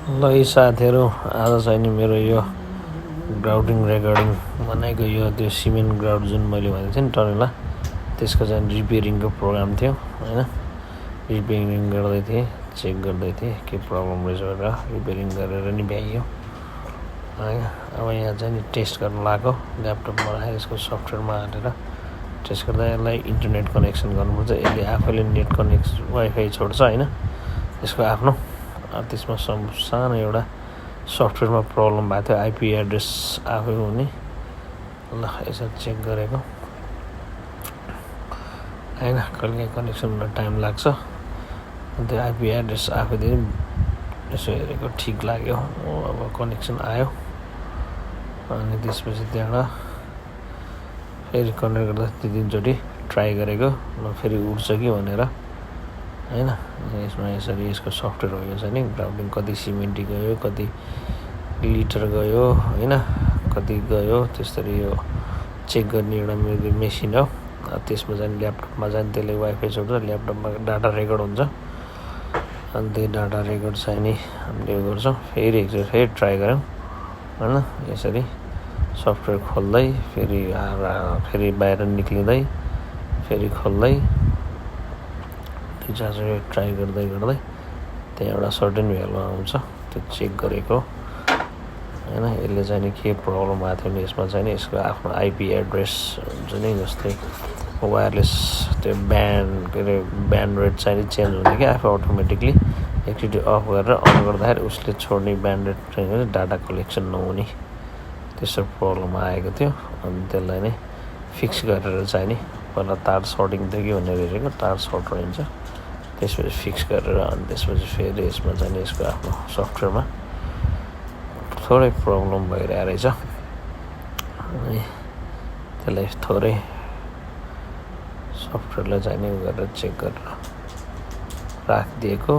ल यी साथीहरू आज चाहिँ नि मेरो यो ग्राउन्डिङ रेकर्डिङ बनाएको यो त्यो सिमेन्ट ग्राउन्ड जुन मैले भनेको थिएँ नि टनेला त्यसको चाहिँ रिपेयरिङको प्रोग्राम थियो हैन। रिपेयरिङ गर्दै थिएँ, चेक गर्दै थिएँ के प्रब्लम रहेछ भनेर रिपेयरिङ गरेर नि भ्याइयो हैन। अब यहाँ चाहिँ नि टेस्ट गर्न लाग्यो ल्यापटपमा राखेर यसको सफ्टवेयरमा हालेर टेस्ट गर्दा यसलाई इन्टरनेट कनेक्सन गर्नुपर्छ। यसले आफैले नेट कनेक्सन वाइफाई छोड्छ हैन। यसको आफ्नो त्यसमा सानो एउटा सफ्टवेयरमा प्रब्लम भएको थियो, आइपी एड्रेस आफै हुने। ल यसो चेक गरेको हैन, कहिले कनेक्सन हुन टाइम लाग्छ। त्यो आइपी एड्रेस आफैले यसो हेरेको ठिक लाग्यो। अब कनेक्सन आयो अनि त्यसपछि त्यहाँबाट फेरि कनेक्ट गर्दा तिनचोटि ट्राई गरेको ल फेरि उठ्छ कि भनेर हैन। यसमा यसरी यसको सफ्टवेयर हो यो चाहिँ नि ग्राउन्डिङ कति सिमेन्टी गयो, कति लिटर गयो हैन, कति गयो त्यसरी यो चेक गर्ने एउटा मेसिन हो। त्यसमा चाहिँ ल्यापटपमा चाहिँ त्यसले वाइफाई छोड्छ, ल्यापटपमा डाटा रेकर्ड हुन्छ अनि त्यही डाटा रेकर्ड चाहिँ नि हामीले उयो गर्छौँ। फेरि एकचोटि फेरि ट्राई गऱ्यौँ हैन। यसरी सफ्टवेयर खोल्दै फेरि बाहिर निक्लिँदै फेरि खोल्दै दुई ट्राई गर्दै त्यहाँ एउटा सर्टेन भ्यालु आउँछ, त्यो चेक गरेको हैन। यसले चाहिँ नि के प्रब्लम भएको थियो भने यसमा चाहिँ नि यसको आफ्नो आइपी एड्रेस हुन्छ नि, जस्तै वायरलेस त्यो ब्यान्ड रेट चाहिँ नि चेन्ज हुने कि आफै अटोमेटिकली एकचोटि अफ गरेर अन गर्दाखेरि उसले छोड्ने ब्यान्ड रेट चाहिँ डाटा कलेक्सन नहुने त्यस्तो प्रब्लम आएको थियो। अनि त्यसलाई नै फिक्स गरेर चाहिँ नि पहिला तार सर्टिङ थियो कि भनेर हेरेको, तार सर्ट रहन्छ त्यसपछि फिक्स गरेर अनि त्यसपछि फेरि यसमा चाहिँ नि यसको आफ्नो सफ्टवेयरमा थोरै प्रब्लम भइरहेको रहेछ अनि त्यसलाई थोरै सफ्टवेयरलाई चाहिँ नि गरेर चेक गरेर राखिदिएको।